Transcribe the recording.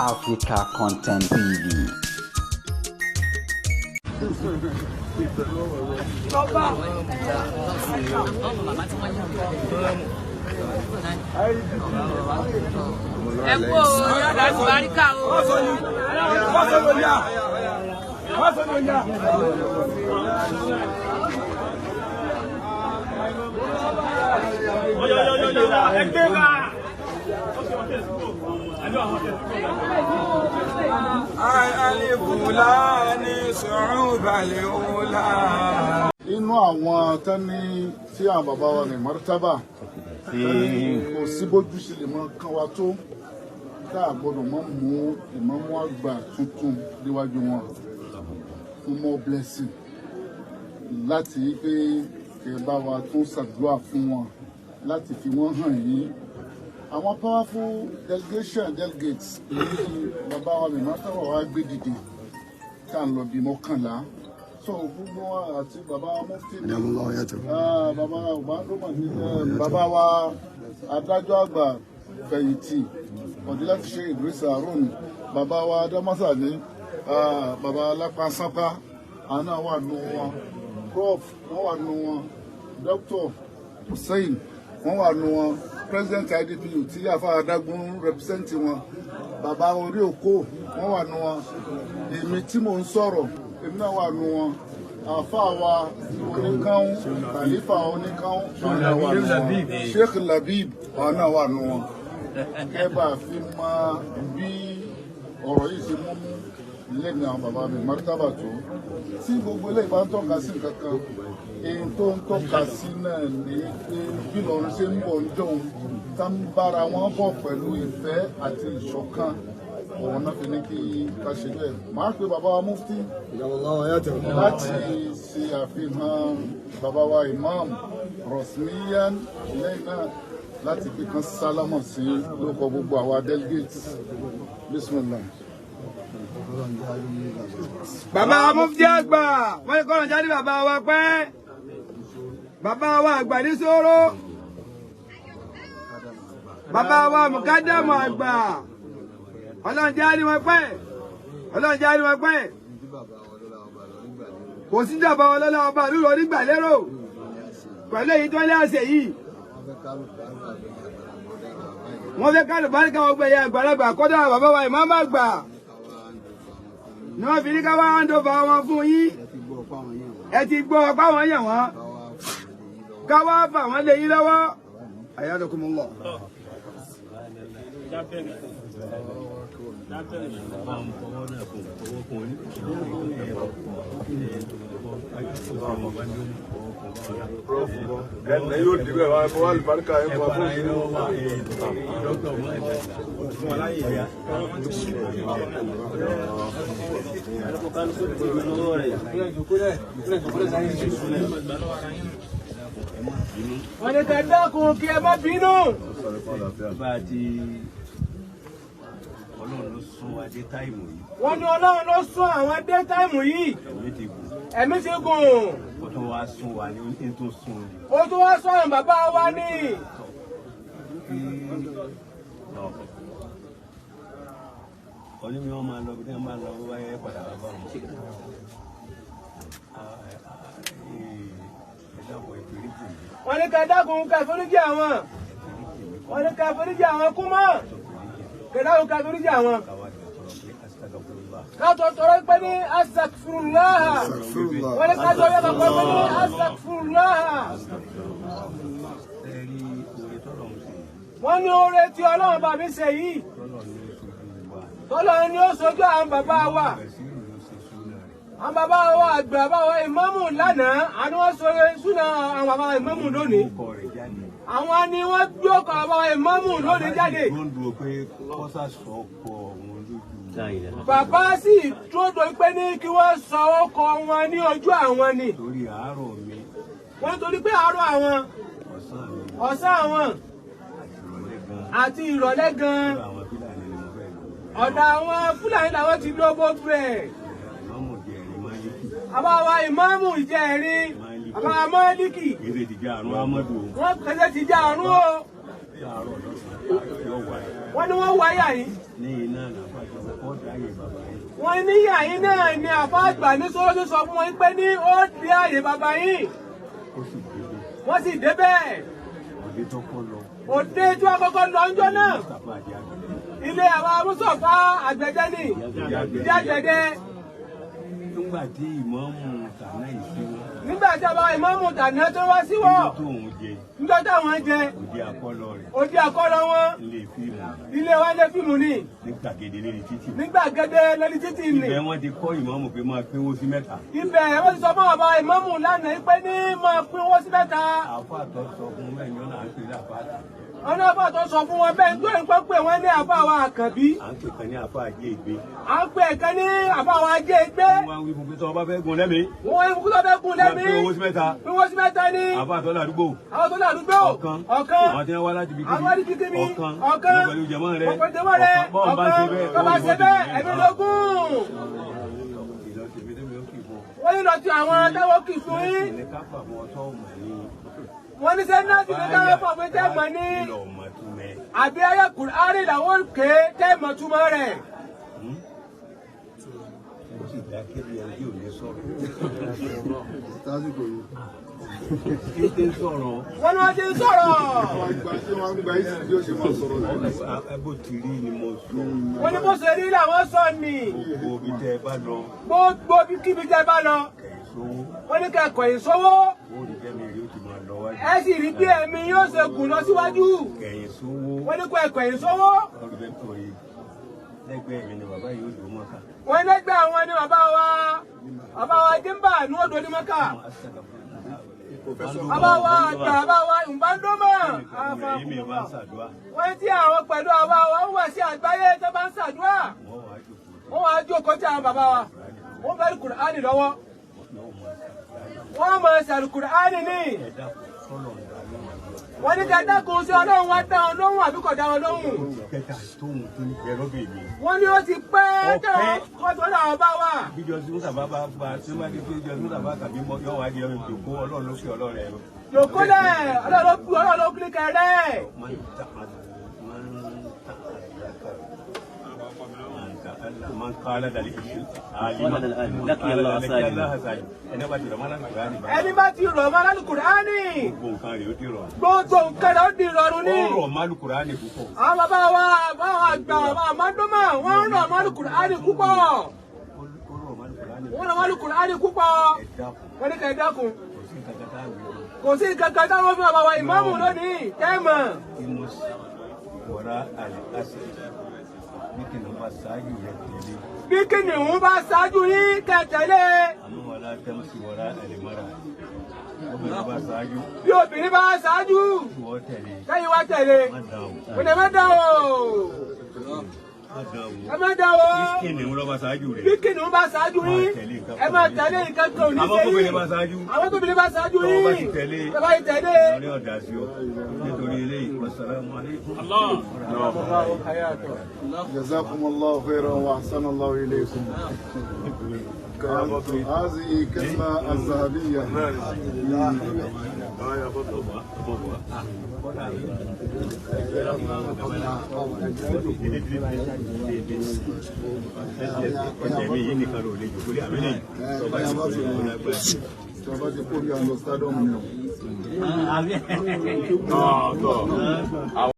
Africa Content TV. Ẹ kú o, yọ̀dà àlùbáríkà o. Alifulani su'ubal ula. Inú àwọn tání tí àwọn bàbá wa ní martaba kò sí bójú ṣe lè mọ kán wa tó tá a gbọ́dọ̀ mọ mú ìmáàmù àgbà tuntun níwájú wọn fún more blessing, láti pé kẹ́ bá wa tún ṣàdúrà fún wọn, láti fi wọ́n hàn yín àwọn powerful delegation delegates ní bàbá wa ní martaba wa gbé dìde tá à ń lọ bí 11. So gbogbo wa àti bàbá wa mufti ní bàbá wa Obandoma ní bàbá wa adájọ́ àgbà fẹ̀yìntì ọ̀díláti ṣe Idris Harun, bàbá wa Damasa ní bàbá Lápásápá àná wà nù wọn, prof wọn wà nù wọn, Dr. Hussein wọn wà nù wọn, president IDPU tí àfa adágún represent wọn, bàbá orí òkó wọn wà nù wọn, èmi tí mò ń sọ̀rọ̀ èmi náà wà nù wọn, àfa wa oníkàún khalifa oníkàún àwọn náà wà nù wọn, Sheikh Labib àwọn náà wà nù wọn. Kẹ́ bá fi mọ bí ọ̀rọ̀ yìí ṣe mú mú lẹ́nu àwọn bàbá mi martaba tó tí gbogbo eléyìí bá ń tọ́ka sí nǹkan kan, èyí tó ń tọ́ka sí náà ní pé bí Ìlọrin ṣe ń bọ̀ ń jọun tá ń bára wọn bọ̀ pẹ̀lú ìfẹ́ àti ìṣọ̀kan, òun náà fi ní kí ká ṣe bẹ́ẹ̀. Màá pe bàbá wa mufti láti ṣe àfihàn bàbá wa imam rosmiyan, lẹ́yìn náà láti pé kan sálámọ̀ sí lórúkọ gbogbo àwa delegates. Bismillah. Bàbá wa mufti àgbà, wọ́n ní kọ́nà jáde bàbá wa pẹ́. Bàbá wa àgbà ní sóró. Bàbá wa mùkádàmù àgbà. Ọlọ́run jáde wọn pẹ́. Ọlọ́run jáde wọn pẹ́. Kò sí jàmbá ọlọ́lá ọba lúlọ nígbà lérò. Pẹ̀lú èyí tó lé àṣẹ yìí. Wọ́n fẹ́ kálùbáríkà ọgbẹ̀ ẹ̀yà àgbàlagbà kọ́dà bàbá wa ìmáàmù àgbà. Ní wọ́n fi ní ká wá handover wọn fún yín. Ẹ ti gbọ́ ọpá wọn yàn wọ́n. Ká wá fà wọ́n lé yín lọ́wọ́. Ayadakumullah. Ẹnna yóò dìbẹ̀ wá fún alùbáríkà yẹn fún afọ́ yìí. Wọ́n ní kẹ́ dákun kí ẹ má bínú. Bá a ti Ọlọ́run ló sún wa dé táìmù yìí. Wọ́n ní Ọlọ́run ló sún àwọn dé táìmù yìí. Ẹ̀mí ti gùn. Ẹ̀mí ti gùn. Ó tún wá sún wa ní ní tó sún ni. Ó tún wá sún àwọn bàbá wa ní. Ọdún mi wọ́n máa lọ bí wọ́n máa lọ wáyé padà wá bá wọn. Ẹ dákun ẹ foríjì mi. Wọ́n ní kẹ́ dákun kẹ́ foríjì àwọn. Wọ́n ní kẹ́ foríjì àwọn kú mọ́. Kẹ́ dákun kẹ́ foríjì àwọn. Ká tó tọrọ pé ní asakfurullah. Wọ́n ní ká tọrọ pé ní asakfurullah. Wọ́n ní oore tí Ọlọ́run bá mi ṣe yìí. Tọ́lọ́run ni ó ṣojú àwọn bàbá wa. Àwọn bàbá wa àgbà bàbá wa ìmáàmù lánàá, àni wọ́n sọ súnà àwọn bàbá wa ìmáàmù lónìí. Àwọn ni wọ́n gbé ọkọ̀ bàbá wa ìmáàmù lónìí jáde. Bàbá sì dúró pé ní kí wọ́n sọ ọkọ̀ wọn ní ojú àwọn ni. Wọ́n torí pé àárọ̀ àwọn, ọ̀sán àwọn, àti ìrọ̀lẹ́ gan-an. Ọ̀dọ̀ àwọn Fúlàní làwọn ti dúró bó bẹ́ẹ̀. Àbá wa ìmáàmù Ìjẹ̀rin, àbá Málíkì. Wọ́n kẹsẹ̀ ti já àrùn o. Wọ́n ní wọ́n wá yà yín. Ní iná làbá jọ kọ́ dáyé bàbá yìí. Wọ́n ní yà yín náà ni àfa àgbà ní sọ́rọ́ tó sọ fún wọn pé ní ó di àyè bàbá yín. Ó sì débẹ̀. Wọ́n sì débẹ̀. Òde tó kọ́ lọ. Òde tí wọ́n kọ́kọ́ lọ ńjọ́ náà. Mustapha àti àgbẹ̀dẹ. Ilé àwọn Mustapha àgbẹ̀dẹ ni. Ìdí àgbẹ̀dẹ. Nígbà tí ìmáàmù tàná ìṣíwọ́. Nígbà tí àbá ìmáàmù tàná tó wá síwọ́. Níjọ́ tó òun jẹ. Níjọ́ táwọn jẹ. Òde àkọlọ rẹ̀. Òde àkọlọ wọn. Ilé fíìmù. Ilé wa lé fíìmù ni. Ní gbàgede lórí títì. Ní gbàgede lórí títì ni. Ibẹ̀ wọ́n ti kọ́ ìmáàmù pé máa pínwó sí mẹ́ta. Ibẹ̀ wọ́n ti sọ fún bàbá ìmáàmù lánàá pé ní máa pínwó sí mẹ́ta. Àfáà tó sọ fún mẹ́rin náà ń pè ní àfáà. Wọ́n ní àfáà tó sọ fún wọn bẹ́ẹ̀ tó ń pẹ́ pé wọ́n ní àfáà wa Àkànbí. À ń pè kan ní àfáà ajé ìgbé. À ń pè kan ní àfáà wa ajé ìgbé. Wọ́n wí fún pé tọ́ ọba fẹ́ gun lẹ́mìí. Wọ́n wí fún pé tọ́ fẹ́ gun lẹ́mìí. Pín owó sí mẹ́ta. Pín owó sí mẹ́ta ni. Àfáà tó ládùúgbò. Àwọn tó ládùúgbò. Ọ̀kan. Ọ̀kan. Àwọn tí wọ́n wá láti ibikíbi. Àwọn láti ibikíbi. Ọ̀kan. Ọ̀kan. Wọ́n pẹ̀lú jẹ̀mọ́ rẹ̀. Wọ́n pẹ̀lú jẹ̀mọ́ rẹ̀. Ọ̀kan. Bọ́ọ̀ bá ṣe bẹ́ẹ̀. Bọ́ọ̀ bá ṣe bẹ́ẹ̀ ẹ̀mí lógún. Wọ́n ní lọ ti àwọn táwọn kì í fún yín. Wọ́n ní sẹ́ náà ti ní káwọn fọ̀ pé tẹ́ mọ̀ ní. Àbí ayé Kùránì làwọn ké tẹ́ mọ̀ túmọ̀ rẹ̀. Ó sì dákẹ́ bí ẹni tí ò ní sọ̀rọ̀. Lásìkò yìí. Kí ṣe ń sọ̀rọ̀? Wọ́n ní wọ́n ti ń sọ̀rọ̀. Wọ́n gba ìsìn bí ó ṣe máa sọ̀rọ̀ lẹ́nu. Bó ti rí ni mo sọ. Wọ́n ní bó ṣe rí làwọn sọ ni. Gbogbo ibi tẹ́ ẹ bá lọ. Gbogbo ibikíbi tẹ́ ẹ bá lọ. Kẹ̀yìn sówó. Wọ́n ní kẹ́ kọ̀yìn sówó. Ó rí bẹ́ẹ̀ mi rí ó ti máa lọ wájú. Ẹ sì rí bí ẹ̀mí yóò ṣe gùn lọ síwájú. Kẹ̀yìn sówó. Wọ́n ní kẹ́ kọ̀yìn sówó. Ó rí bẹ́ẹ̀ torí lẹ́gbẹ̀ẹ́ mi ni bàbá yóò dùn mọ́ká. Wọ́n lẹ́gbẹ̀ẹ́ àwọn ni bàbá wa bàbá wa Jimba ní odò ní mọ́ká. Bàbá wa àgbà bàbá wa Mbandoma. Wọ́n tí àwọn pẹ̀lú àwa wa ń wà sí àgbáyé tó bá ń ṣàdúrà. Wọ́n wá jókòó tí àwọn bàbá wa. Wọ́n fẹ́ Kùránì lọ́wọ́. Wọ́n máa ṣàlù Kùránì ní. Wọ́n ní kẹ́ dákun sí Ọlọ́run wá dá wọn lóhùn àbí kò dá wọn lóhùn. Wọ́n ní ó ti pẹ́ tẹ́wọ́n kọ́ tó náà bá wà. Bí Jọ́sí Mùsàbá bá gba tí wọ́n bá dé pé Jọ́sí Mùsàbá tàbí yọ wá di ọyọ jòkó Ọlọ́run ló fi Ọlọ́run rẹ̀. Jòkó lẹ̀ Ọlọ́run ló kí kẹrẹ́. Ẹni bá ti rọ̀ mọ́ lálùkùránì. Gbogbo nǹkan rẹ̀ ó di rọrùn. Gbogbo nǹkan rẹ̀ ó di rọrùn ní. Ó rọ̀ mọ́ lálùkùránì púpọ̀. Àwọn bàbá wa àwọn àgbà bàbá àmàdọ́mà wọ́n rọ̀ mọ́ lálùkùránì púpọ̀. Wọ́n rọ̀ mọ́ lálùkùránì púpọ̀. Wọ́n ní kẹ́ ẹ dákun. Kò sí nǹkan kan táwọn fún bàbá wa ìmáàmù lónìí tẹ́ẹ̀mọ̀. Bí kìnìún bá ṣáájú yín kẹ́ tẹ̀lé. Bí obìnrin bá ṣáájú kẹ́yìn wá tẹ̀lé. Kò ní má dán o. Ẹ má dán o. Bí kìnìún bá ṣáájú yín ẹ má tẹ̀lé nǹkan kan ò ní ṣe yín. Àwọn tóbìnrin bá ṣáájú yín ẹ bá ti tẹ̀lé. جزاكم الله خيرا واحسن الله اليكم. هذه كلمة الذهبية.